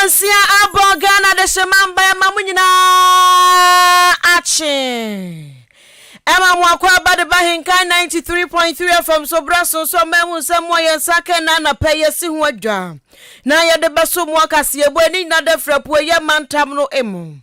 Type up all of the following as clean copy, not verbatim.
Nnɔnsia abɔ Ghana dehyema mba ɛma mo nyinaa akye. Ɛma mo akɔ aba de ba Henkan 93.3 FM so berɛ so nso ama ahu sɛ mo a yɛn nsa ka ɛna anapa yi asi ho adwa na yɛde bɛso mo akaseɛbɔ ani nyina da firapuo yɛ mantam no mu.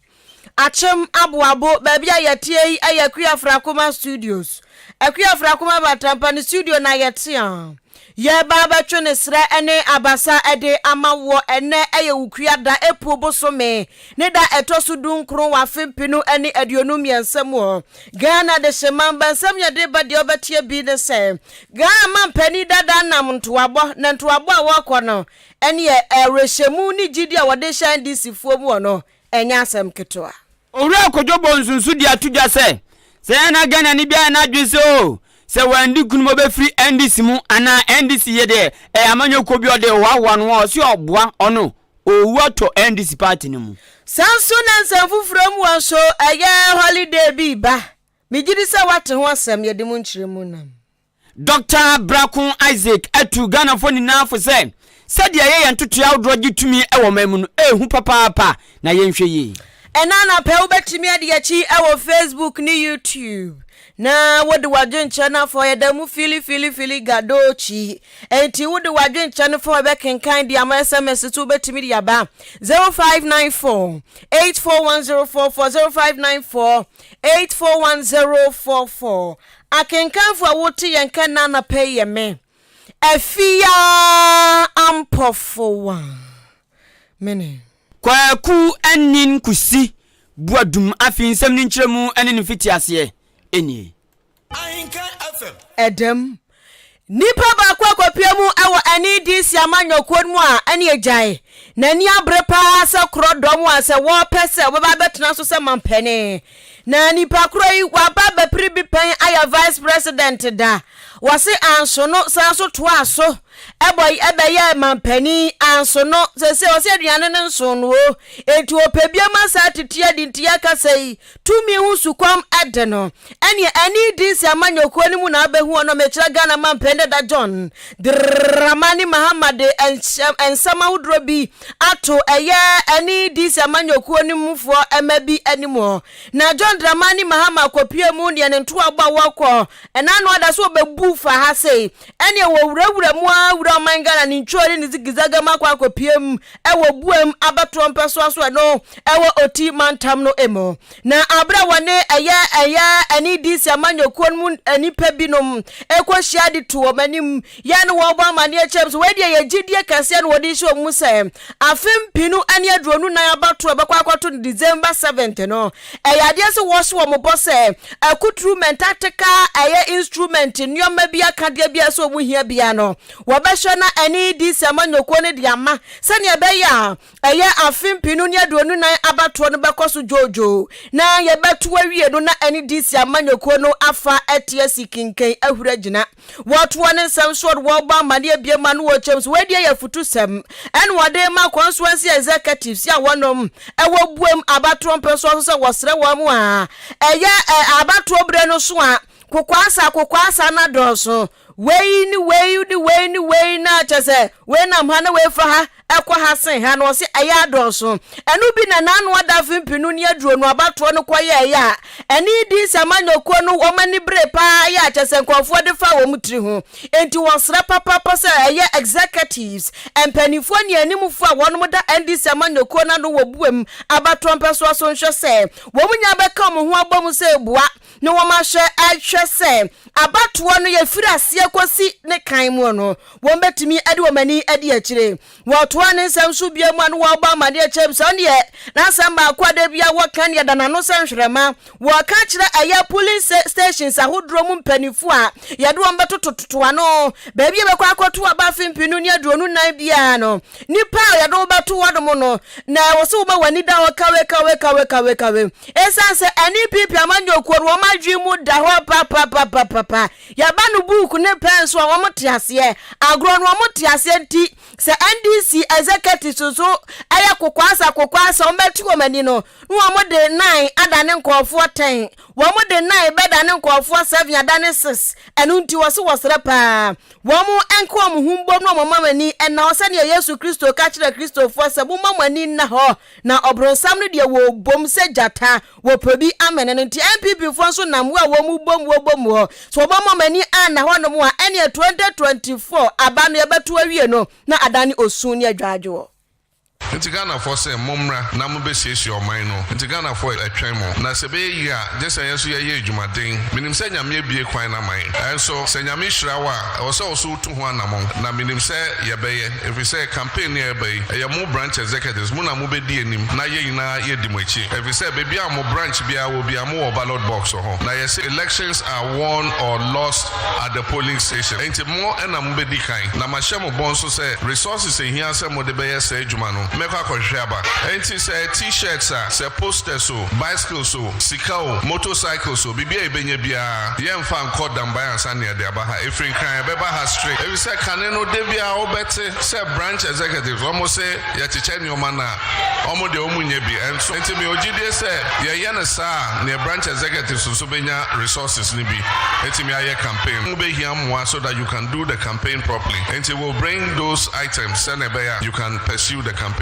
Akyem Aboabo, baabi a yɛteɛ yi yɛ Akua Frakoma Studios. Akua Frakoma Batampa ne studio na yɛte a. Yɛreba abɛtwe ne serɛ ne abasa de ama woɔ. Ɛnnɛ yɛ Wukua da, April bosome ne da ɛtɔ so dunkron wɔ afe mpenu ne 23 mu. Ghana Adehyeman ba nsɛm yɛde ba deɛ wobɛteɛ bi ne sɛ, Ghana mampanin dada nam ntoabɔ, na ntoabɔ a wɔrekɔ no ɛneɛ awerɛhyɛmu ne gyidie a wɔde hyɛ NDC foɔ mu wɔ no ɛnyɛ asɛm ketewa. Owura Kojo Bonsu nso de ato dwa sɛ, sɛ ɛyɛ na Ghanani bi ayɛ n'adwene sɛ oo, sɛ wandi nkunim a ɔbɛfiri NDC mu anaa NDC yɛ deɛ ɛyɛ amanyɔkuo bi a ɔde rehoahoa no ho a, ɔse ɔboa, ɔno ɔrewu atɔ NDC party no mu. Saa nso na nsɛm foforɔ mu hɔ nso ɛyɛ holiday bi reba. Megye di sɛ woate ho asɛm, yɛde mu nkyerɛmu nam. Dɔkta Brako Isaac atu Ghanafoɔ nyinaa fo sɛ, sɛdeɛ ɛyɛ yɛn ntotoeɛ ahodoɔ gye tumi wɔ ɔman mu no, ɛyɛ hu papaapa na yɛnhwɛ yie. Ɛnnɛ anɔpa yi wobɛtumi adi akyi wɔ Facebook ne YouTube na wode w'adwenkyerɛ no afa yɛda mu fili fili fili gadoochi. Enti wode w'adwenkyerɛ no fa yɛbɛkenkan de ama SMS so wobɛtumi de aba 0594 841044 0594 841044. Akenkanfo a wote yɛn nka nnɛ anɔpa yi yɛ me, Afia Ampofo Mene. Kwaku Anin Kusi Boadum Afei nsɛm no nkyerɛmu ne ne mfitiaseɛ nie. Ɛdam. Nipa baako akɔpue mu wɔ NEDC amanyɔkuo no mu a ɛne agyae n'ani abere paa sɛ korɔ dɔm a sɛ wɔpɛ sɛ wɔbɛba abɛtena so sɛ mampanin. Na nipa korɔ yi waba abɛpere bi pɛn ayɛ vice president da. Wɔse anso no san so toaa so ɛbɔ ɛbɛyɛɛ mampanin anso no sese ɔse aduane no nso no o. Enti ɔpɛ bi ama saa tete adi nti yɛkasa yi Tumi ho sukɔm de no. Ɛneɛ ɛne DC amanyɔkuo no mu na abɛhu ɔno mekyerɛ Ghana manpanin dada John Dramani Mahama de nsɛm ahodoɔ bi ato ɛyɛ ɛne DC amanyɔkuo no mufoɔ mma bi anim hɔ. Na John Dramani Mahama kɔpue mu deɛ ne ntoabɔ a wɔkɔ ɛna ano ada so wɔbɛbu fa ha sei ɛneɛ wɔwurawura mu ara wura ɔman Ghana ne ntwoo ne ne zigizaga mu akɔ akɔpue mu ɛwɔ Buam abatoɔ mpɛsoa so ɛno ɛwɔ Oti mantam no mu. Na abere a wɔne ɛyɛ ɛyɛ ɛne DC amanyɔkuo no mu nnipa binom ɛkɔhyia de to wɔn anim yɛ ne wɔn bɔ amaneɛ kyerɛ mu sɛ wei deɛ yɛ gyidie kɛseɛ na wɔde hyɛ wɔn mu sɛ afe 2024 abatoɔ ɛbɛkɔ akɔto no December 7th no ɛyɛ adeɛ sɛ wɔhyɛ wɔn bɔ sɛ accoutrement tactical ɛyɛ instrument nneɛma bi akadeɛ bi a ɛsɛ wɔn hia bia no wɔbɛhwɛ na ɛne DC amanyɔkuo no de ama sɛnea ɛbɛyɛ a Ɛyɛ afe 2024 abatoɔ no bɛkɔ so dwoodwoo na yɛbɛto awie no na ɛne DC amanyɔkuo no afa ate asi kenkan ahuri agyina. Wɔtoɔ ne nsɛm soɔ no wɔrebɔ amaneɛ biom ano wɔ kyɛm so wei deɛ yɛ afutusɛm ɛna wɔde rema constituency executives a wɔnom ɛwɔ buam abatoɔ mpɛsoɔ so sɛ wɔsrɛ wɔn a ɛyɛ abatoɔ berɛ no so a Kokwaasa kokwaasa no adɔɔso. Wei ne wei ne wei ne wei na kyɛ sɛ wei nam ha na wei fa ha ɛkɔ ha sen ha na ɔse ɛyɛ adɔɔso. Ɛno bi na n'ano ada afe 2020 abatoɔ no kɔyɛɛyɛ a ɛne di nsɛmanyɔkuo no wɔn ani bere paa yɛ a kyɛ sɛ nkurɔfoɔ de fa wɔn tiri ho. Enti wɔsrɛ papaapa sɛ ɛyɛ executives, mpanimfoɔ ne animfoɔ a wɔnom da NDC amanyɔkuo no ano wɔ buam abatoɔ mpɛsoa so nhwɛ sɛ wɔn nyinaa bɛka wɔn ho abɔ mu sɛ bua na wɔahwɛ ahwɛ sɛ abatoɔ no yɛfiri aseɛ kɔsi ne kan mu no, wɔbɛtumi de wɔn ani adi akyire. Wɔtoa ne nsɛm so bio mu a na wɔrebɔ amaneɛ kyerɛ mu sɛ ɔno deɛ n'asɛm baako a da biara wɔka ne ɛda n'ano sɛ nhwerɛma. Wɔka kyerɛ ɛyɛ polling stations ahodoɔ mu mpanimfoɔ a yɛde wɔn bɛtotototo ano baabi a bɛkɔ akɔto aba afe 2024 biara no, nipa a yɛde wo bɛto hɔnom no, na ɛwɔ sɛ woma w'ani da hɔ kawe kawe kawe kawe kawe. Esiane sɛ NPP amanyɔkuo no wɔn adwene mu da hɔ papapapapa, yɛba no book ne pɛn so a wɔn te aseɛ, agorɔ no wɔn te aseɛ nti, sɛ NDC executives nso yɛ kokoasa kokoasa, wɔbɛte wɔn ani no na wɔde nine adane nkurɔfoɔ ten, wɔde nine bɛdane nkurɔfoɔ seven adane six, ɛno nti wɔse wɔsrɛ paa wɔn nka wɔn ho mbom na wɔn mma wɔn ani nna hɔ sɛdeɛ Yesu Kristo ka kyerɛɛ Kristofoɔ sɛ momma mo ani nna hɔ na ɔbronsam no deɛ wɔbom sɛ gyata wɔpɛ bi amene no nti NPP foɔ nso nam wo a wɔn bom wɔbom hɔ sɛ wɔbɛma wɔn ani anna hɔ nom a ɛneɛ 2024 aba no yɛbɛto awie no na adane osu ne adwadwoɔ. Nti Ghanafoɔ sɛ mommra na mobɛsiesie ɔman no. Nti Ghanafoɔ ɛtwɛn mo. Na sɛ ɛbɛyɛ yie a, gye sɛ yɛn nso yɛyɛ adwumaden. Menim sɛ Nyame abue kwan no ama yɛn. Nso sɛ Nyame hyira wo a, ɛwɔ sɛ wo nso wotu ho anamɔn. Na menim sɛ yɛbɛyɛ, ɛfiri sɛ campaign no a ɛreba yi, ɛyɛ mo branch executives, mo na mobɛdi anim na yɛn nyinaa yɛadi mo akyi. Ɛfiri sɛ baabi a mo branch biara wɔ biara, mowɔ ballot box wɔ hɔ. Na yɛse elections are won or lost at the polling station. Enti mo na mobɛdi kan. Na mahyɛ mo bɔ nso sɛ resources a ɛhia sɛ mode bɛyɛ saa adwuma no, mɛkɔ akɔhwehwɛ aba. Enti sɛ T-shirts a, sɛ posters o, bicycles o, sika o, motorcycles o, biribi a yɛbɛnya biara, yɛremfa nkɔ Dambai ansa na yɛde aba ha. Ɛfiri Nkran ɛbɛba ha straight. Ɛfiri sɛ kane no, da biara wobɛte sɛ branch executives, wɔse yɛkyekyɛ nneɛma no a, wɔn deɛ wɔnnya bi. Ɛnso, enti mewɔ gyidie sɛ yɛyɛ no saa a, neɛ branch executives nso bɛnya resources no bi atumi ayɛ campaign. Mobɛhia mmoa so that you can do the campaign properly. Enti we'll bring those items sɛnea ɛbɛyɛ a you can pursue the campaign.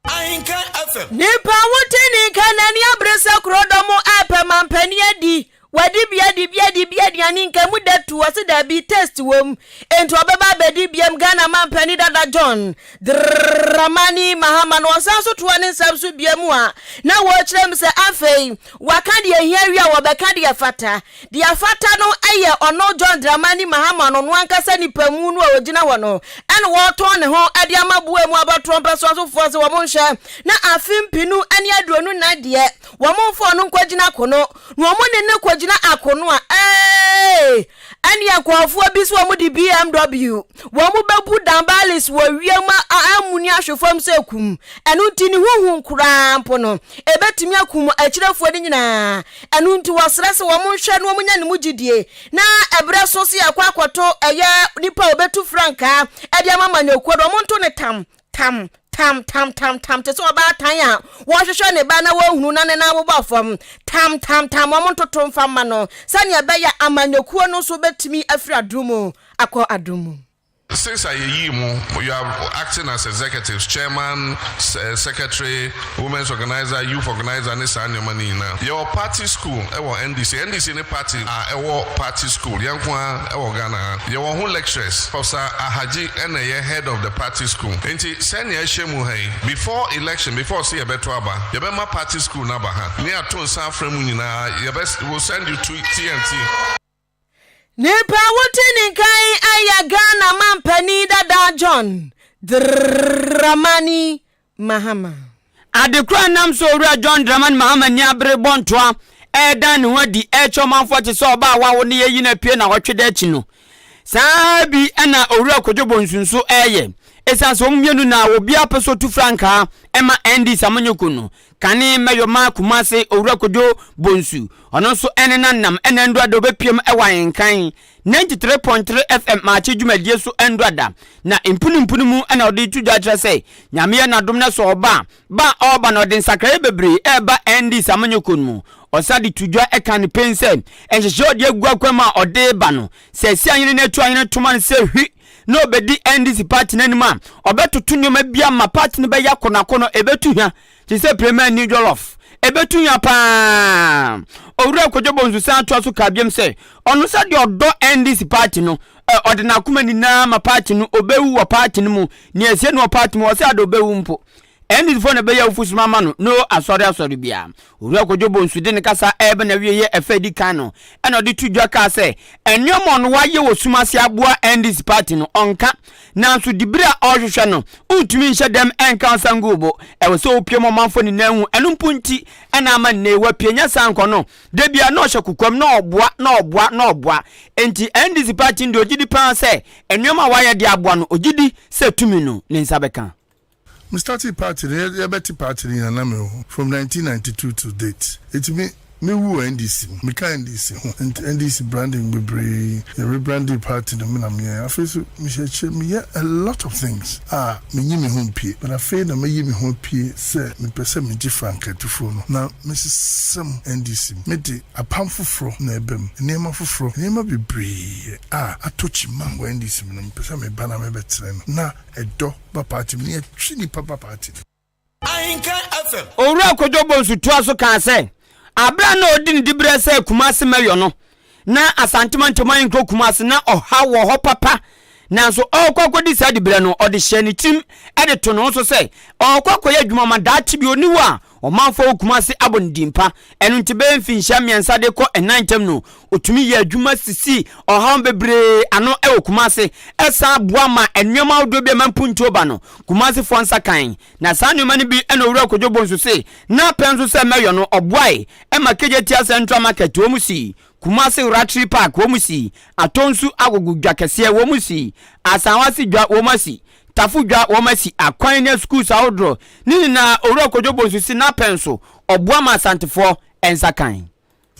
Ahenka FM. Nipa a wote ne nka n'ani abere sɛ korodɔm repɛ mampanin adi, wadi bi adi bi adi bi aduane nka mu da tu, ɔse daabi taste wom, enti ɔbɛba abɛdi biam Ghana mampanin dada John Dramani Mahama na ɔsan so toa ne nsɛm so biam a na wɔrekyerɛ mu sɛ afei waka deɛ ɛhia wie a wɔbɛka deɛ ɛfata. Deɛ ɛfata no yɛ ɔno John Dramani Mahama no, ɔno ankasa nipa mu no a ɔgyina hɔ no ɛna ɔretɔn ne ho de ama boa mu abatoɔ mpɛsoasofoɔ sɛ wɔn nhwɛ na afe mpenu ne 24 deɛ wɔn mfa ɔno nkɔgyina akono na wɔn ne no kɔgyina akono a ee ɛneɛ nkurɔfoɔ bi sɛ wɔn de BMW wɔn bɛbu Dambalis wɔ wiem amuni ahwe fam sɛ kum ɛno nti ne huhu koraa mpo no ɛbɛtumi akum akyirɛfoɔ no nyinaa Ɛno nti wɔsrɛ sɛ wɔn nhwɛ na wɔn nya ne mu gyidie na ɛberɛ so sɛ yɛkɔ akɔto ɛyɛ nipa a ɔbɛtu frankaa ɛde ama amanyɔkuo no wɔn nto no tam tam tam tam tam tam te sɛ ɔbaatan a wɔhwehwɛ ne ba na wɔhunu na ne nan bobɔ fam tam tam tam wɔn ntoto mfa mma no sɛnea ɛbɛyɛ amanyɔkuo no nso bɛtumi afiri adom mu akɔ adom mu. Since a yɛyii mo, you are acting as executives, chairman, secretary, women's organiser, youth organiser ne saa nneɛma no nyinaa. Yɛwɔ party school wɔ NDC. NDC ne party a ɛwɔ party school, yɛn nko ara wɔ Ghana ha. Yɛwɔ ho lecturers. Professor Ahagye na ɛyɛ head of the party school. Nti sɛnea ɛhyɛ mu ha yi, before election, before sɛ yɛbɛto aba, yɛbɛma party school no aba ha ne yɛato nsa afrɛ mo nyinaa, yɛbɛ, we'll send you to TNT. Nipa a wote ne nka yi yɛ Ghana mampanin dada John Dramani Mahama. Ade koro a ɛnam so Owura John Dramani Mahama ani abere bɔ ntoa redan ne ho adi rekyerɛ ɔmanfoɔ te sɛ ɔbaa a wawo ne yɛyi no apue nnawɔtwe da akyi no, saa ara bi na Owura Kojo Bonsu nso reyɛ. Esiane sɛ wɔn mmienu na obiara pɛ sɛ ɔtu frankaa ma NDC amanyɔkuo no, Kane Mɛyɔma Kumase Owura Kojo Bonsu, ɔno nso ne nanam na Nduada ɔbɛpiam wɔ Ahenkan 93.3 FM Maakye dwumadie so Nduada. Na mpunimpu no mu na ɔde reto dwa kyerɛ sɛ Nyame yɛ n'adom na sɛ ɔba a, ba a ɔreba no ɔde nsakraeɛ bebree reba NDC amanyɔkuo no mu. Ɔsan de to dwa ka no pen sɛ nhyehyɛeɛ a ɔde agu akwan mu a ɔde reba no, sɛ asi ahene no atu ahene toma no sɛ hwi na ɔbɛdi NDC party no anim a, ɔbɛtoto nneɛma bi ama party no bɛyɛ akɔnɔakɔnɔ, ɛbɛtu hwa te sɛ Prema ni jollof, ɛbɛtu hwa paa. Owura Kojo Bonsu san toa so kaa biom sɛ, ɔno sɛdeɛ ɔdɔ NDC party no, ɔde n'akoma nyinaa ma party no, ɔbɛwu wɔ party no mu, nea ɛsie no wɔ party mu, ɔsɛ ade ɔbɛwu mpo. NDC foɔ na ɛbɛyɛ awufosɛm ama no, no asɔre asɔre biara. Owura Kojo Bonsu de ne kasa reba n'awieeɛ ɛfɛ a ɛdi kan no, ɛna ɔde to dwa kaa sɛ, nneɛma a ɔno wayɛ wɔ sum ase aboa NDC party no, ɔnka. Nanso dibere a ɔrehwehwɛ no, wontumi nhyɛ dɛm nka nsa ngu wo bo. Ɛwɔ sɛ wopue ma ɔmanfoɔ nyinaa hu. Ɛno mpo nti na ama nnɛ yi wapue, nyɛ saa nkɔ no, da biara na ɔhyɛ kokoam na ɔboa, na ɔboa, na ɔboa. Enti NDC party no deɛ ɔgye di pa ara sɛ nneɛma a wayɛ de aboa no, ɔgye di sɛ tumi no, ne nsa bɛka. Me startee party no yɛbɛte party no nyinaa na me wɔ hɔ from 1992 to date eti me. Mewu wɔ NDC mu. Meka NDC ho. Nti NDC branding bebree, yɛ rebranding party no me na meyɛɛ. Afei nso mehyɛ akyire meyɛ a lot of things a menyi me ho mpue. But afei na mayi me ho apue sɛ mepɛ sɛ megye frankatufoɔ no na mesesa mu NDC mu. Mede apam foforɔ na ɛba mu, nneɛma foforɔ, nneɛma bebree a atɔ kyima wɔ NDC mu no mepɛ sɛ meba na mebɛtene no na ɛdɔ ba party mu na yɛtwe nnipa ba party no mu. Ahenkan FM. Owura Kojo Bonsu toaa so kaa sɛ, Bere a na ɔredi ne diberɛ sɛ Kumasi Mayor no, na Asante Mantam ahenkuro Kumasi na ɔhaw wɔ hɔ papa. Nanso ɔrekɔ akɔdi saa diberɛ no, ɔde hyɛɛ ne tirim de to ne ho so sɛ ɔrekɔ akɔyɛ adwuma ma daakye bi ɔnni hɔ a ɔmanfoɔ wɔ Kumasi abɔ no din pa. Ɛno nti bɛyɛ mfinhyia mmiɛnsa de kɔ nnan ntam no, ɔtumi yɛɛ adwuma sisii ɔhaw bebree ano wɔ Kumasi, ɛsan boa ma nneɛma ahodoɔ bi a ɛma mpuntuo ba no, Kumasifoɔ nsa kan. Na saa nneɛma no bi na Owura Kojo Bonsu se na pɛ nso sɛ mɛyɔ no, ɔboae ma Kejetia Central Market wɔn sii, Kumasi Rattray Park wɔn sii, Atonsu Agogo Dwa kɛseɛ wɔn sii, Asanwase Dwa wɔn asi, Tafo Dwa wɔn asi, akwan ne schools ahodoɔ ne nyinaa Owura Kojo Bonsu se na pɛ nso ɔboa ma Asantefoɔ nsa kan.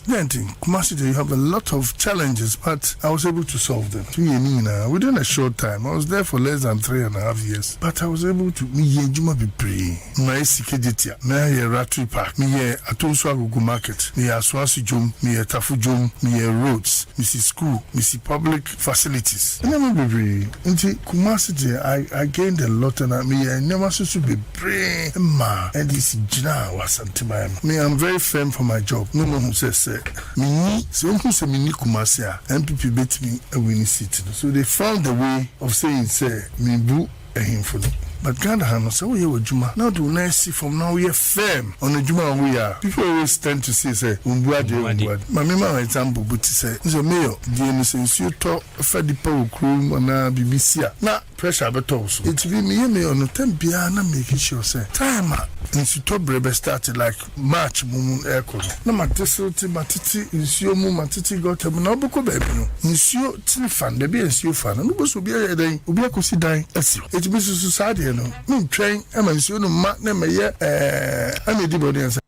Dɛn nti? Kumasi deɛ you have a lot of challenges but I was able to solve them. Tumi yɛ ne nyinaa within a short time. I was there for less than 3½ years but I was able to meyɛ adwuma bebree. Mayɛ Kejetia, mayɛ Rattray Park, meyɛ Atonsu Agogo Market, meyɛ Asoase Dwom, meyɛ Tafo Dwom, meyɛ roads, mesi school, mesi public facilities. Nneɛma bebree nti Kumasi deɛ I I gained a lot and meyɛ nneɛma nso so bebree maa NDC gyinaa wɔ Asanteman mu. Me I'm very firm for my job na ɔmo ahu sɛ sɛ menni sɛ ɔmo hu sɛ menni Kumasi a NPP bɛtumi awini seat no so they found a way of saying sɛ mebu ahemfo no but Ghana ha no sɛ woyɛ w'adwuma na wode wo nan si fam na woyɛ firm on adwuma a woyɛ a people always tend to say sɛ wombu adeɛ wombu adeɛ. Ma mema wo example bi te sɛ wohu sɛ mayor deɛ no sɛ nsuo tɔ fa nipa wɔ kurom anaa biribi si a na pressure bɛtɔ wo so. Nti me meyɛ mayor no time biara na make sure sɛ time a nsutɔ berɛ bɛ start like March mu mu ɛrekɔ no na mate silte, matete nsuo mu, matete gutter mu na wobɛkɔ baabi no nsuo tene fa no, baabi a nsuo fa no na wobɛhu sɛ obi ayɛ dɛn, obi akɔsi dan asi hɔ. Nti me susu saa deɛ no mentwɛn ma nsuo no mma na mmɛyɛ ɛɛ ɛna ɛdi bɔne ansa.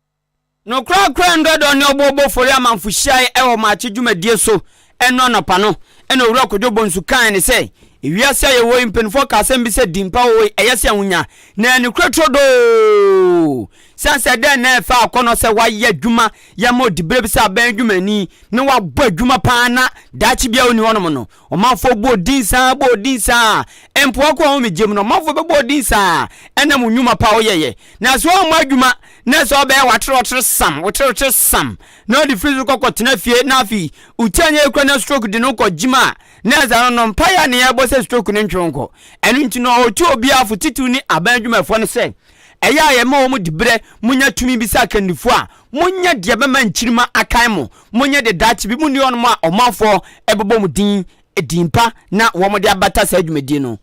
Nokorakora Ndɔdɔ ne Ɔboɔbɔ Fori Amanfo hyiae wɔ Maakye dwumadie so ɛno anɔpa no na Owura Kojo Bonsu kae ne sɛ, Ewiase a yɛwɔ yi mpaninfoɔ ka asɛm bi sɛ di mpa oo ɛyɛ sɛ ahonya na ɛyɛ nokorɛ turodoo. Sane sɛ dɛn na ɛfa akɔnnɔ sɛ wayɛ adwuma yɛma odiberɛ bi sɛ abɛn adwumani na wabɔ adwuma paa na daakye biara ɔnni hɔnom no ɔmanfoɔ bɔ odin saa bɔ odin saa mpoa kɔ ahomegye mu no ɔmanfoɔ bɛbɔ odin saa ɛnam wo nnwuma pa a woyɛyɛ na sɛ woammɔ adwuma na sɛ ɔbɛyɛ waterɛwaterɛ sam woterɛwoterɛ sam na ɔde firi so kɔkɔ tena fie na afei wo ti anyɛ kura na stroke de no kɔ gyim a na ɛsɛ no no mpaeɛ a ne yɛbɔ sɛ stroke no ntwe nkɔ. Ɛno nti no ɔtu obiara fo titiriw ne aban adwumayɛfoɔ no sɛ ɛyɛ a yɛma wɔn diberɛ, monya tumi bi sɛ akannifoɔ a, monyɛ deɛ ɛbɛma nkyirimma akae mo, monyɛ deɛ daakye bi monni hɔnom a ɔmanfoɔ bɛbɔ mo din, din pa na wɔde abata saa dwumadie no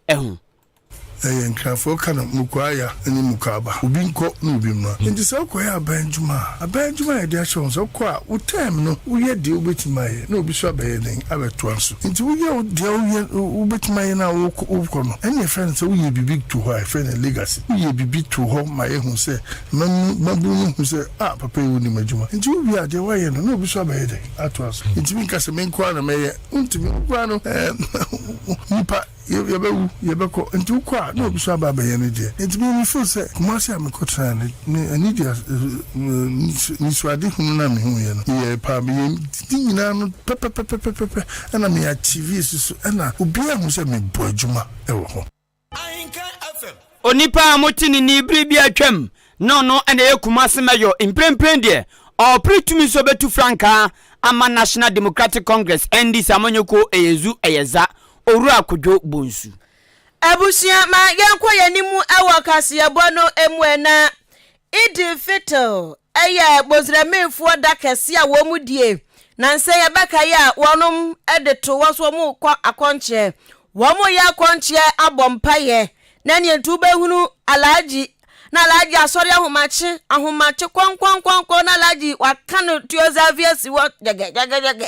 ho. Ɛyɛ Nkranfoɔ ka no Mukwaya ne Mukwaba. Obi nkɔ na obi mmra. Nti sɛ wokɔyɛ aban adwuma a, aban adwuma a yɛde ahyɛ wo nsa, wokɔ a, wo term no, woyɛ deɛ wobɛtumi ayɛ na obi nso abɛyɛ dɛn? Abɛtoa so. Nti woyɛ wo deɛ woyɛ wobɛtumi ayɛ no a wokɔ wokɔ no, ɛnna yɛfrɛ no sɛ woyɛ biribi to hɔ a yɛfrɛ no legacy. Woyɛ biribi to hɔ ma yɛhu sɛ, mmabunu mmabunu no hu sɛ, ah, papa yi wonim adwuma. Nti wowie a, deɛ woayɛ no, na obi nso abɛyɛ dɛn? Atoa so. Nti menka sɛ me nko ara na mɛyɛ. Wontumi, wo koraa no, ɛɛ, nnipa. Yɛbɛwu, yɛbɛkɔ, nti wokɔ a na obi nso aba abɛyɛ ne deɛ. Nti me me feel sɛ Kumasi a mekɔtenaeɛ no, me ani gye anisoadehunu no a mehuiɛ no, meyɛɛ paa, meyɛɛ ne nyinaa no pɛpɛpɛpɛpɛ, ɛna me achievee nso so, ɛna obiara hu sɛ mebɔ adwuma wɔ hɔ. Ahenkan FM. Onipa a mote ne nne bere bi a atwam na ɔno na ɛyɛ Kumasi Mayor mprempren deɛ ɔrepere tumi sɛ ɔbɛtu frankaa ama National Democratic Congress, NDC, amanyɔkuo ɛyɛ zu ɛyɛ za Owura Kojo Bonsu. Abusua ma yɛnkɔ yɛn anim wɔ kaseɛbɔ no mu ɛ na Eid Fitr yɛ Mosrɛmifoɔ da kɛseɛ a wɔn die. Nansa yi ɛbɛkae a wɔnom de to wɔn so wɔn rekɔ akɔnkyeɛ. Wɔn reyɛ akɔnkyeɛ abɔ mpaeɛ na neɛ nti wobɛhunu Alhaji na Alhaji asɔre ahomakye ahomakye kɔnkɔnkɔnkɔn na Alhaji waka no tuozafi asi hɔ gyɛgɛgyɛgɛgyɛgɛ.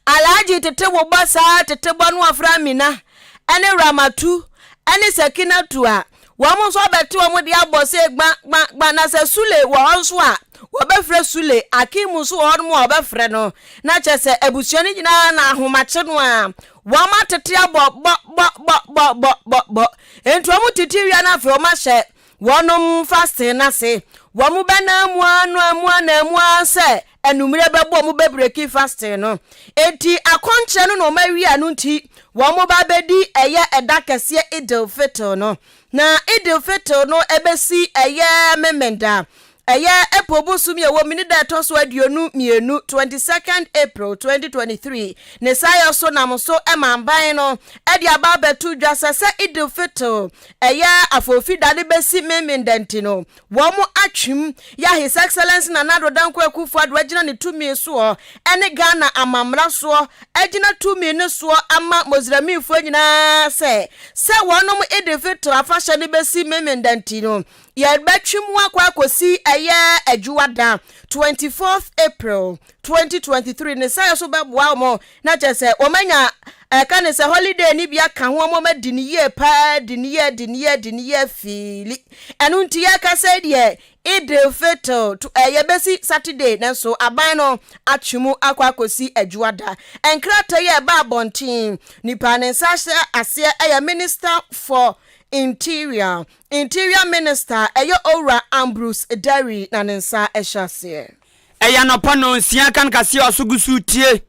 Alhaji tete wo bɔ saa tete bɔ no afra Amina ɛne Ramatu ɛne Sakinatu a wɔn nso abɛte wɔn de abɔ sɛ gba gba gba na sɛ Sule wɔ hɔ nso a. Wɔbɛfrɛ Sule, Akim nso wɔ hɔnom a wɔbɛfrɛ no. Na kyerɛ sɛ abusua no nyinaa na ahomakye no a wɔatete abɔ bɔ bɔ bɔ bɔ bɔ bɔ bɔ. Enti wɔtete wie a na afei wɔahyɛ wɔnom fasting no ase. Wɔn bɛnan mu ara noa mu ara nan mu ara sɛ anwummerɛ bɛbɔ wɔn bɛbreki fasting no. Enti akɔnkyerɛ no na wɔn awie a ɛno nti wɔn ba bɛdi ɛyɛ ɛda kɛseɛ Idil Fitr no. Na Idil Fitr no ɛbɛsi ɛyɛ Memenda Ɛyɛ April bosome a ɛwɔ mu ne da a ɛtɔ so 22, 22nd April 2023, ne saayɛ so nam so ma aban no de aba abɛto dwa sɛ sɛ Eid Fitr, ɛyɛ Afoofi da no bɛsi Memenda nti no, wɔn atwem yɛ His Excellency Nana Addo Dankwa Akufo Addo agyina ne tumi soɔ ne Ghana amammra soɔ agyina tumi no soɔ ama Mozramifoɔ nyinaa sɛ sɛ wɔnom Eid Fitr afahyɛ no bɛsi Memenda nti no, Yɛbɛtwe mu akɔ akɔsi ɛyɛ Adwuada, 24th April, 2023 ne sɛ so bɛboa wɔn na kyerɛ sɛ wɔn anya ɛka ne sɛ holiday ne bi aka ho wɔn adi ne yie paa di ne yie di ne yie di ne yie fiili ɛno nti yɛka sɛ deɛ Idil Fitr to yɛbɛsi Saturday nanso aban no atwe mu akɔ akɔsi Adwuada. Nkrataa yi a ɛba abɔnten nipa ne nsa ahyɛ aseɛ ɛyɛ Minister for Interior Interior Minister ɛyɛ Owura Ambrose Dery na ne nsa hyɛ aseɛ. Ɛyɛ anɔpa nnɔnsia kan kaseɛ a ɔso gu so retie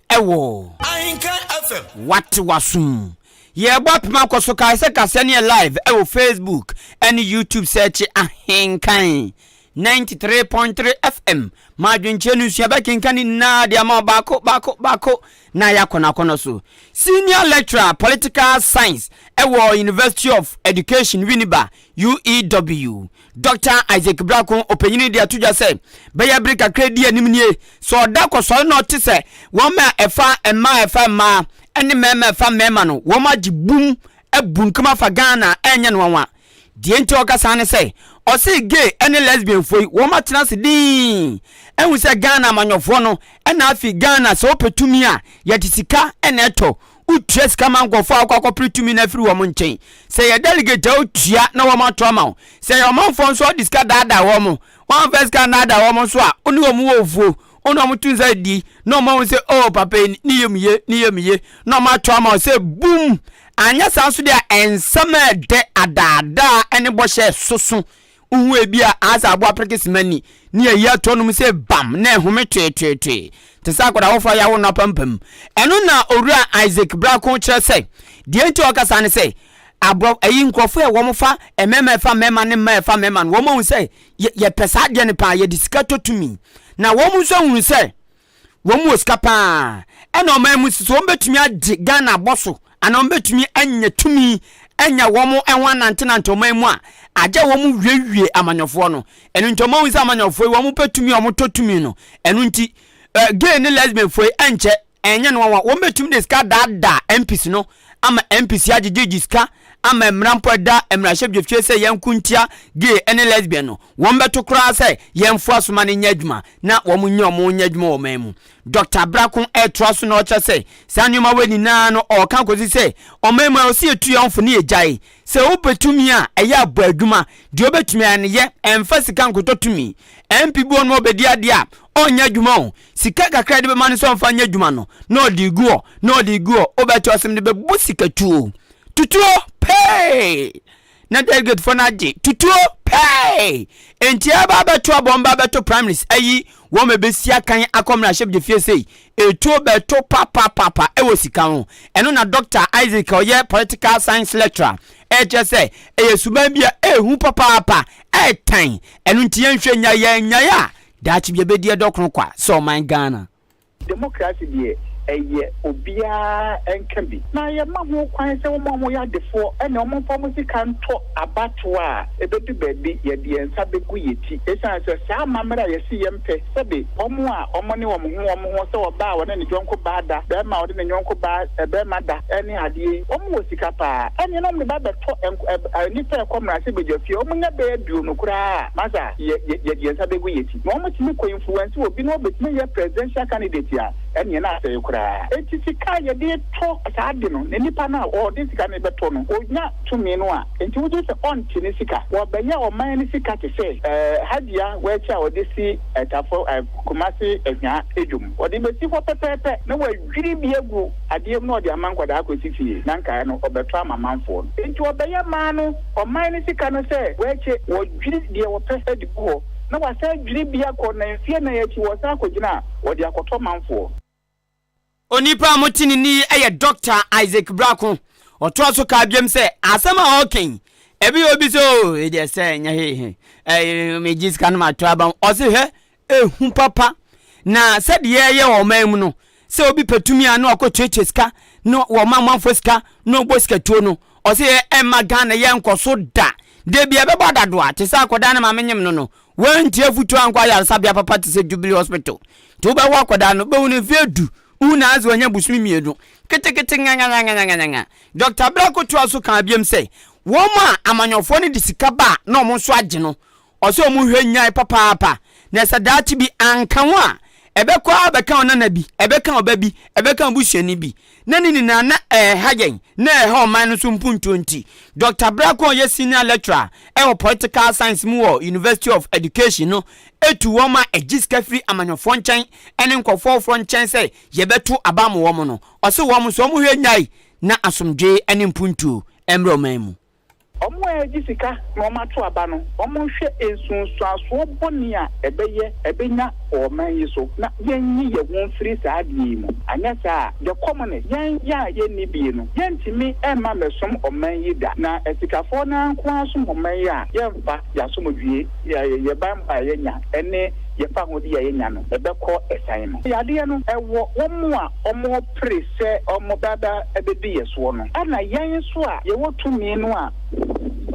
ɛwɔ. Ahenkan FM. Wate w'asom. Yɛrebɔ apem akɔ so kae sɛ kaseɛ no yɛ live ɛwɔ Facebook ɛne YouTube sɛɛkye Ahenkan 93.3 FM ma adwenkyerɛ no nsua bɛkenkan ne nyinaa de ama wo baako baako baako na ayɛ akɔnɔakɔnɔ so. Senior Lecturer, Political Science wɔ University of Education, Winneba, UEW, Dɔkta Isaac Brako ɔpanyin de ato dwa sɛ bɛyɛ bere kakra di anim nie, sɛ ɔda kɔsɔre na ɔte sɛ wɔn a ɛfa mmaa a ɛfa mmaa ne mmarima a ɛfa mmarima no wɔn agye bum abunkam afa Ghana a ɛnyɛ no nwanwa. Deɛ nti a ɔka saa ne sɛ, ɔse gay ne lesbian foɔ yi wɔn atena ase dinn ahu sɛ Ghana amanyɔfoɔ no na afei Ghana sɛ wopɛ tumi a yɛde sika na ɛtɔ, wotua sika ma nkurɔfoɔ a wokɔ akɔpere tumi no afiri wɔn nkyɛn. Sɛ yɛ delegate a wotua na wɔn ato ama wo, sɛ yɛ ɔmanfoɔ nso a wode sika daadaa wɔn, wɔamfa sika annaadaa wɔn nso a wo ne wɔn wɔ ofuo, wo ne wɔn to nsa di na wɔn ahu sɛ oh papa yi ne yam ye, ne yam ye na wɔn ato ama wo sɛ boom. Anyɛ saa nso deɛ a, nsɛm a ɛdɛ, adaadaa ne bɔhyɛ a ɛsoso. Wohu ebi a, ayɛ sɛ aboa perekesima ni, ne ayi ato anom sɛ bam, na ɛhome toetoetoe, te sɛ akwadaa foforɔ a yɛawo no apampam. Ɛno na Owura Isaac Brako kyerɛ sɛ, deɛ nti a ɔka saa ne sɛ, aborɔ, ayi nkurɔfoɔ a wɔfa mmarima a ɛfa mmarima ne mmaa a ɛfa mmarima no, wɔn ahu sɛ yɛpɛ saa adeɛ no paa, yɛde sika tɔ tumi. Na wɔn nso ahunu sɛ wɔn wɔ sika paa ɛna ɔman mu sisi wɔn bɛtumi agye Ghana abɔ so anaa wɔn bɛtumi anya tumi anya wɔn ho anantenante ɔman mu a agye wɔn wiewie amanyɔfoɔ no. Ɛno nti wɔn ahu sɛ amanyɔfoɔ yi wɔn pɛ tumi a wɔn tɔ tumi no. Ɛno nti gay ne lesbian foɔ yi ɛnkyɛ Ɛnyɛ nwanwa, wɔbɛtumi de sika adaadaa MPs no ama MPs agyegyegye sika ama mmara mpo ɛda mmarahyɛbdwafie sɛ yɛnko ntia gay ne lesbian no, wɔbɛto koraa sɛ yɛmfoa so ma no nyɛ adwuma na wɔn nyɛ wɔn nyɛ adwuma wɔ ɔman mu. Dɔkta Brako ɛretoa so na ɔkyerɛ sɛ saa nneɛma wei nyinaa no ɔreka kɔsi sɛ ɔman mu a ɔsɛ yɛtu yɛn fo ne yɛgyae. Sɛ wopɛ tumi a ɛyɛ abɔ adwuma, deɛ wobɛtumi ayɛ no yɛ, ɛmfa sika nkotɔ tumi. MP bi wɔ no ɔbɛdi adeɛ a ɔnyɛ adwuma o, Sika kakra a yɛde bɛma no sɛ ɔmfa nyɛ adwuma no, na ɔde regu hɔ, na ɔde regu hɔ. Wobɛte ɔsɛm de bɛbɔ sika tuo. Tutuo pɛɛ! Na delegatefoɔ no agye. Tutuo pɛɛ! Enti ɛba abɛto abɔ mba abɛto primaries ayi wɔn ma ɛbɛsi akan akɔ mmarahyɛbadwafie sei. Etuo bɛto papapapa ɛwɔ sika ho. Ɛno na Dɔkta Isaac a ɔyɛ political science lecturer ɛrekyerɛ sɛ ɛyɛ suban bi a ɛrehu papaapa, ɛretan. Ɛno nti yɛnhwɛ nya yɛannyae a Daakye bi yɛbɛdi ɛdɔ koro kwa sɛ ɔman Ghana. Democracy deɛ ɛyɛ obiara nka bi. Na yɛma ho kwan sɛ wɔn a wɔyɛ adefoɔ ne wɔn mfa wɔn sika ntɔ abatoɔ a, ɛbɛdu baabi yɛde yɛn nsa bɛgu yɛn ti. Ɛsiane sɛ saa amammerɛ a yɛse yɛmpɛ, sɛbe wɔn a wɔne wɔn ho wɔn ho sɛ ɔbaa a ɔne ne yɔnko baa da, barima a ɔde ne yɔnko baa barima da ne adeɛ yi, wɔn wɔ sika paa, ɛnneɛ na wɔn de ba bɛtɔ nnipa a ɛkɔ mmarahyɛbadwafie, wɔnya bɛyɛ aduonu koraa a, masa. Yɛ yɛde yɛn nsa bɛgu yɛn ti. Na wɔtumi kɔ influence obi na ɔbɛtumi yɛ presidential candidate a, ɛnneɛ na asɛe koraa. Enti sika a yɛde retɔ saa ade no, na nipa no a ɔde sika no rebɛtɔ no, ɔnya tumi no a, enti wogye sɛ ɔnte ne sika. Wɔbɛyɛ ɔman no sika te sɛ Hajia Wɛkyɛ a ɔde si Tafo, Kumasi Ahwia dwom. Ɔde bɛsi hɔ pɛpɛɛpɛ na wadwiri bi agu adeɛ mu na ɔde ama nkwadaa akɔsi fie, na nkaeɛ no ɔbɛtɔ ama manfoɔ no. Enti ɔbɛyɛ maa no ɔman no sika no sɛ Wɛkyɛ, wɔdwiri deɛ wɔpɛ de gu hɔ na wasan adwiri bi akɔ na mfeɛ nan akyi wɔsan akɔgyina a, wɔde akɔtɔ manfoɔ. Onipa a mote ne nne yi yɛ Dɔkta Isaac Brako. Ɔtoa so kaa biom sɛ, Asɛm a ɔreka yi, ebi yɛ obi sɛ oo, wei deɛ sɛ ɛnyɛ hehe, ɛɛ, megye sika no mato aba. Ɔse hwɛ, ehu papa. Na sɛdeɛ yɛyɛ wɔ ɔman mu no, sɛ obi pɛ tumi a na wakɔtuatua sika, na wɔma amanfoɔ sika, na ɔbɔ sikatuo no, ɔse yɛ ɛmma Ghana yɛnkɔ so da. Da bi ɛbɛbɔ adadoa te sɛ akwadaa no maame nyem no no, Wantie afotu ankɔ ayaresabea papa te sɛ Jubilee Hospital. Nti wobɛwo akwadaa no, wobɛhu no mfeɛ du, wohu no ara sɛ wanya bosome mmienu. Ketekete nganganganganganga. Dɔkta Brako toa so kaa biom sɛ, wɔn a amanyɔfoɔ no de sika ba a na wɔn nso agye no, ɔsɛ wɔn hwɛ nyae papaapa, na sɛ daakye bi anka ho a, ɛbɛkɔ ara bɛka ɔnana bi, ɛbɛka ɔba bi, ɛbɛka obusuani bi. Na ne nyinaa na ɛreha yɛn, na ɛreha ɔman no nso mpuntuo nti. Dɔkta Brako a ɔyɛ Senior Lecturer wɔ Political Science mu wɔ University of Education no tu wɔn a ɛgye sika firi amanyɔfoɔ nkyɛn ne nkurɔfoɔ foforɔ nkyɛn sɛ yɛbɛto aba ama wɔn no. Ɔse wɔn nso wɔn hwɛ nnyae na asomdwoe ne mpuntuo mmra ɔman mu. Wɔn a ɛregye sika na wɔato aba no, wɔnhwɛ nsunsuansoɔ bɔne a ɛbɛyɛ, ɛbɛnya wɔ ɔman yi so, na yɛnyi yɛn ho mfiri saa adeɛ yi mu. Anyɛ saa a, the commoners, yɛn a yɛnni bie no, yɛntumi mma mmɛsom ɔman yi da. Na asikafoɔ no ara nko ara som ɔman yi a, yɛmfa yɛn asomdwoeɛ, yɛn banbɔ a yɛanya ne yɛn fahodie a yɛanya no, ɛbɛkɔ ɛsan mu. Yadeɛ no, ɛwɔ wɔn a wɔpere sɛ wɔbɛba abɛdi yɛn soɔ no, ɛna yɛn nso a yɛwɔ tumi no a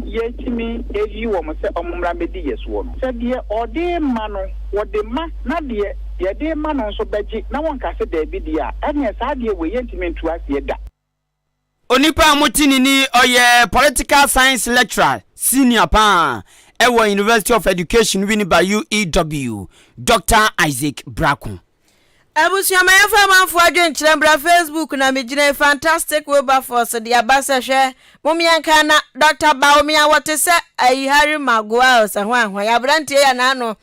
yɛtumi yi wɔn sɛ wɔmmra mmɛdi yɛn soɔ no. Sɛ deɛ ɔde rema no, wɔde ma, na deɛ yɛde rema no nso bɛgye na wɔnka sɛ daabi deɛ a, ɛnneɛ saa adeɛ wei yɛntumi ntu aseɛ da. Onipa a mote ne nne yi, ɔyɛ Political Science Lecturer Senior paa ɛwɔ University of Education Winneba UEW, Doctor Isaac Brako. Abusua ma yɛmfa amanfoɔ adwenkyerɛ mbra Facebook na megyina yi Fantastic Wilberforce de aba sɛ hwɛ mom yɛnka na Doctor Bawumia wɔte sɛ ayi Harry Maguire sɛ hwan hwan abranteɛ yi a n'ano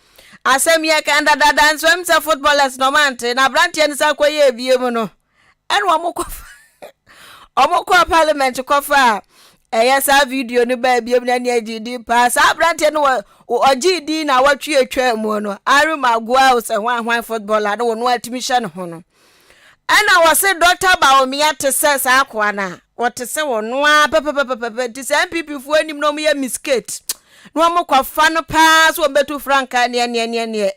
asɛm yɛ kan dadaada nso ɛm sɛ footballers na ɔmo ante na abranteɛ no san kɔyɛɛ biem no ɛna wɔn kɔ wɔn kɔɔ parliament kɔfa a ɛyɛ saa video no baa biom na ɛne agye din paa saa aberanteɛ no wɔ ɔgye din na wɔtwe atwa mu no arum agoa sɛ hwan hwan footballer no wɔn atumi hyɛ ne ho no ɛna wɔse Dr. Bawumia te sɛ saa akoa no a wɔte sɛ wɔn a pɛpɛpɛpɛpɛ nti sɛ NPP foɔ anim na wɔyɛ miscate na wɔn kɔfa no paa so wɔn bɛtu frankaa neɛ neɛ neɛ neɛ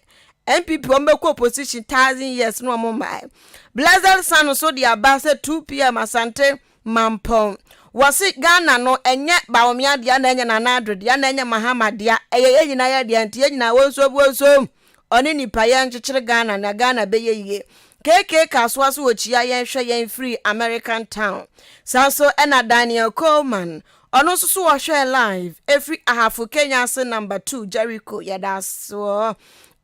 NPP wɔn bɛkɔ opposition thousand years na wɔn mmae. Blessed Son nso de aba sɛ 2pm Asante Mampɔn. Wɔse Ghana no ɛnyɛ Bawumia dea na ɛnyɛ Nana Addo dea na ɛnyɛ Mahama dea ɛyɛ yɛn nyinaa yɛ dea nti yɛn nyinaa wɔnsom wɔnsom ɔne nipa yɛn nkyekyere Ghana na Ghana bɛyɛ yie. KK Kasoa so wɔkyia yɛn hwɛ yɛn firi American town. Saa nso ɛna Daniel Coleman Ɔno nso so wɔhwɛɛ live ɛfiri Ahafo Kenya ase number 2 Jericho yɛda aseɔ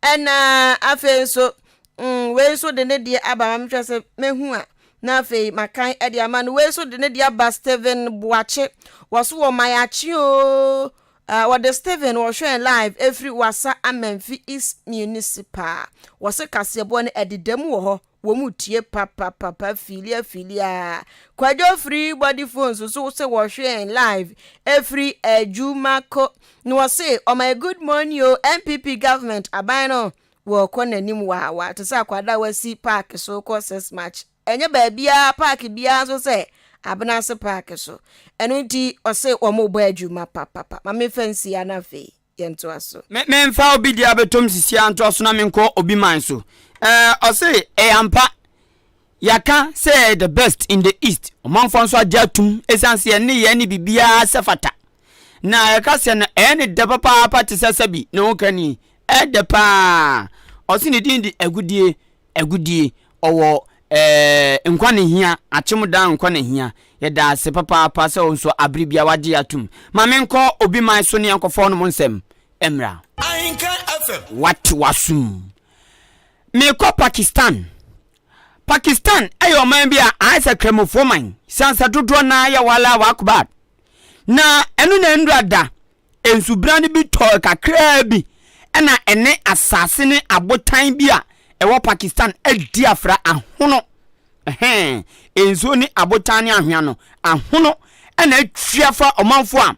ɛna afei nso mm, wei nso de ne deɛ aba ma mehwɛ sɛ mɛhu a na afei makan ɛde ama no wei nso de ne deɛ aba Stephen Boakye wɔso wɔ mayakye o uh, wɔde Stephen wɔhwɛɛ live ɛfiri Wasa Amanfi East Municipal wɔse kaseɛboɔ no ɛdeda mu wɔ hɔ Wɔn tie papapapa fiili afiili aa. Kwadwo free body phones so se wɔhwɛ yɛn live ɛfiri Adwumako. Na wɔse ɔma yɛ good morning o NPP government aban no wɔkɔ n'anim waawaa te sɛ akwadaa a wasi park so kɔ 6 March. Ɛnyɛ baabiara park biara nso sɛ Abenase park so. Ɛno nti ɔse wɔn bɔ adwuma papapa. Ma memfa nsi ha na afei. yɛntoa so. Me memfa obi deɛ abɛtɔm sisi ara ntoa so na menkɔ obi man so. Ɛɛ ɔse ɛyɛ ampa yɛaka sɛ yɛyɛ the best in the east ɔmanfoɔ nso agye atum ɛsiane sɛ yɛn nneyɛɛ ne biribiara sɛ fata na yɛka sɛ no ɛyɛ ne dɛ papaapa te sɛ sɛbi ne ho kani ɛdɛ paa ɔse ne din de agudie Agudie, ɔwɔ eh, nkwa na hia, akyem daa nkwa na hia. Yɛda ase papaapa sɛ wo nso abere biara wagye yɛ atom. Ma menkɔ obi man so ne yɛnkɔfa wɔnom nsɛm mmra. Ahenkan FM. Wate w'asom. Mekɔ Pakistan. Pakistan yɛ ɔman bi a ayɛ sɛ Kramofoɔ man, siane sɛ dodoɔ no ara yɛ Wallah wa Akbar. Na ɛno na nnura da, nsubran no bi tɔɔ kakraa bi na ɛne asase ne abotan bi a ɛwɔ Pakistan adi afra ahono. Ɛhɛn, nsuo ne abotan ne ahwea no, ahono na atwi afa ɔmanfoɔ a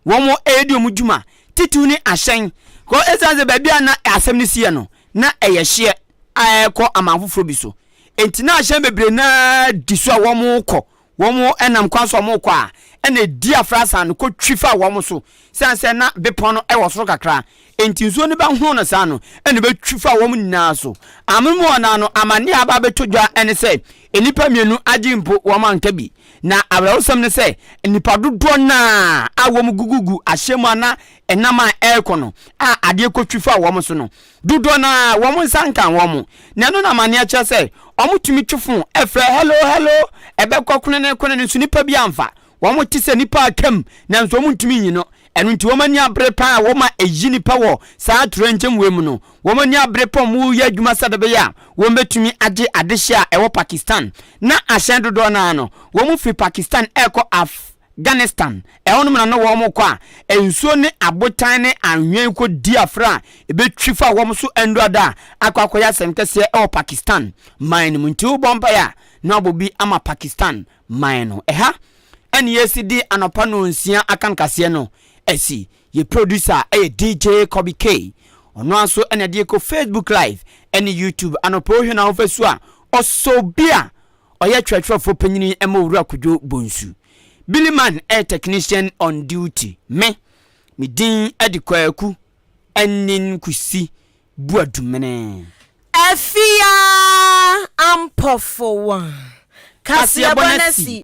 wɔn redi wɔn dwuma, titiriw ne ahyɛn. Kɔ ɛsiane sɛ baabi a na asɛm no siiɛ no, na ɛyɛ hyeɛ a ɛrekɔ aman foforɔ bi so. Enti na ahyɛn bebree no ara di so a wɔrekɔ. Wɔnam kwan so a wɔrekɔ a, ɛna ɛdi afra san no kɔtwi fa wɔn so. Sane sɛ na bepɔ no wɔ soro kakra, enti nsuo no bɛhono no saa no, ɛna ɛbɛtwi fa wɔn nyinaa so. Amonom hɔ no ara no, amanneɛ a aba abɛtɔ dwa ne sɛ, nnipa mmienu agye mpo wɔn anka bi. Na awerɛhosɛm ne sɛ, nnipa dodoɔ no ara a wɔgugugu ahyɛn mu a na ɛnam a ɛrekɔ no a adeɛ kɔtwi faa wɔn so no, Dodoɔ no ara, wɔn nsa nka wɔn. Na ɛno na amanneɛ kyerɛ sɛ, wɔtumi twe fon frɛ hello, hello, ɛbɛkɔ konene, konene, nso nipa bi amfa. Wɔte sɛ nnipa a atwam, nanso wɔntumi nyi no. Ɛno nti wɔn ani abere paa a wɔma ɛyi nnipa wɔ saa atoyerɛnkyɛm wei mu no. Wɔn ani abere paa a wɔreyɛ adwuma sɛdeɛ ɛbɛyɛ a wɔbɛtumi agye adehyeɛ a ɛwɔ Pakistan. Na ahyɛn dodoɔ no ara no, wɔfiri Pakistan rekɔ Af. Ganistan, ɛhɔnom na na wɔkɔ a nsuo ne abotan ne anwea yi kɔdi afra a ɛbɛtwi fa wɔn so nnurada a akɔ akɔyɛ asɛm kɛseɛ wɔ Pakistan man no mu. Nti wobɔ mpaeɛ a na wabɔ bi ama Pakistan man no. Ɛha ɛne yɛsi de anɔpa nonsia akan kaseɛ no asi. Yɛ producer ɛyɛ DJ Kobe K. Ɔno ara nso ɛna ɛde kɔ Facebook live ɛne YouTube. Anɔpa wohwɛ n'ahofasuo a ɔsɔ obi a Ɔyɛ kyerɛkyerɛfoɔ panyini ma Owura Kojo Bonsu. Billy Man yɛ technician on duty. Me, me din de Kwaku Anin Kusi Buadumene. Afia Ampofo wa. Kaseɛbɔ no asi.